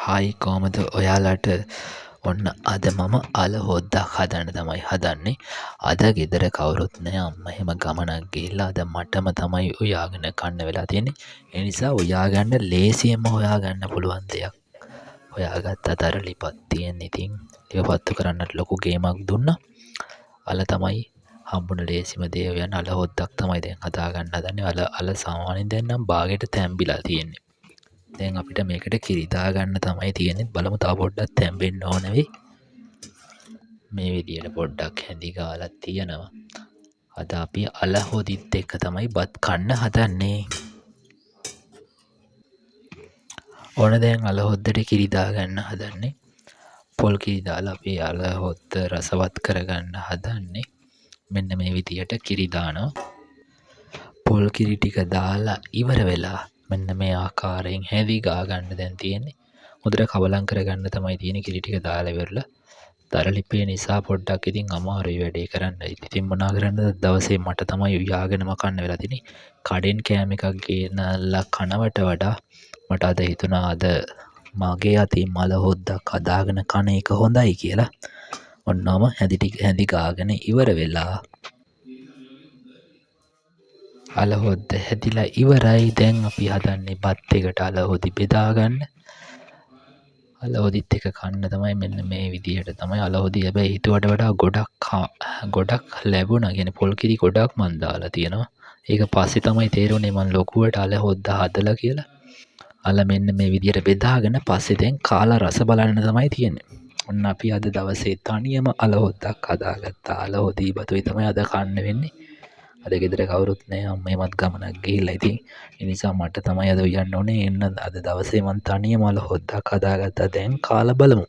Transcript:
Hi, කොහමද ඔයාලට? ඔන්න අද මම අල හොද්දක් හදන්න තමයි හදන්නේ. අද ගෙදර කවුරුත් නෑ, අම්මා එහෙම ගමනක් ගිහිල්ලා අද මටම තමයි උයාගෙන කන්න වෙලා තියෙන්නේ. ඒ නිසා උයාගන්න ලේසියෙන්ම හොයාගන්න පුළුවන් දෙයක් හොයාගත්තා. අර ලිපක් තියෙන. ඉතින් ලිප පත්තු කරන්නත් ලොකු ගේමක් දුන්නා. අල තමයි හම්බුන ලේසිම දේ උයන්න. අල හොද්දක් තමයි දැන් හදාගන්න හදන්නේ. අල සාමාන්‍යයෙන් දැන් නම් බාගෙට තැම්බිලා තියෙන්නේ. දැන් අපිට මේකට කිරි දාගන්න තමයි තියෙන්නේ. බලමු තව පොඩ්ඩක් තැම්බෙන්න ඕන වෙයි. මේ විදියට පොඩ්ඩක් හැඳි ගාලා තියෙනවා. අද අපි අල හොදිත් එක්ක තමයි බත් කන්න හදන්නේ. ඕන දැන් අල හොද්දට කිරි දාගන්න හදන්නේ. පොල් කිරි දාලා අපි අල හොද්ද රසවත් කරගන්න හදන්නේ. මෙන්න මේ විදියට කිරි දානවා. පොල් කිරි ටික දාලා ඉවර වෙලා මෙන්න මේ ආකාරයෙන් හැඳි ගා ගන්න දැන් තියෙන්නේ. හොඳට කවලම් කරගන්න තමයි තියෙන්නේ කිරි ටික දාලා ඉවරලා. දර ලිපේ නිසා පොඩ්ඩක් ඉතින් අමාරුයි වැඩේ කරන්න. ඉතින් මොනා කරන්නද දවසේ මට තමයි උයාගෙනම කන්න වෙලා තියෙන්නේ. කඩෙන් කෑම එකක් ගෙනල්ලා කනවට වඩා මට අද හිතුණා අද මගේ අතින් මල හොද්දක් හදාගෙන කන එක හොඳයි කියලා. ඔන්නෝම හැඳි ටික හැඳි ගාගෙන ඉවර වෙලා අල හොද්ද හැදිලා ඉවරයි. දැන් අපි හදන්නේ බත් එකට අල හොදි බෙදාගන්න. අල හොදිත් එක කන්න තමයි මෙන්න මේ විදිහට තමයි අල හොදි. හැබැයි හිතුවට වඩා ගොඩක් ලැබුණා. පොල් කිරි ගොඩක් මං දාලා තියෙනවා. ඒක පස්සේ තමයි තේරුනේ මං ලොකුවට අල හොද්ද හදලා කියලා. අල මෙන්න මේ විදිහට බෙදාගෙන පස්සේ දැන් කාලා රස බලන්න තමයි තියෙන්නේ. ඔන්න අපි අද දවසේ තනියම අල හොද්දක් හදාගත්තා. අල හොදි බතුයි තමයි අද කන්න වෙන්නේ. අද ගෙදර කවුරුත් නෑ, අම්මා එහෙමත් ගමනක් ගිහිල්ලා. ඉතින් ඒ නිසා මට තමයි අද උයන්න ඕනේ. එන්න අද දවසේ මං තනියම අල හොද්දක් හදාගත්තා. දැන් කාලා බලමු.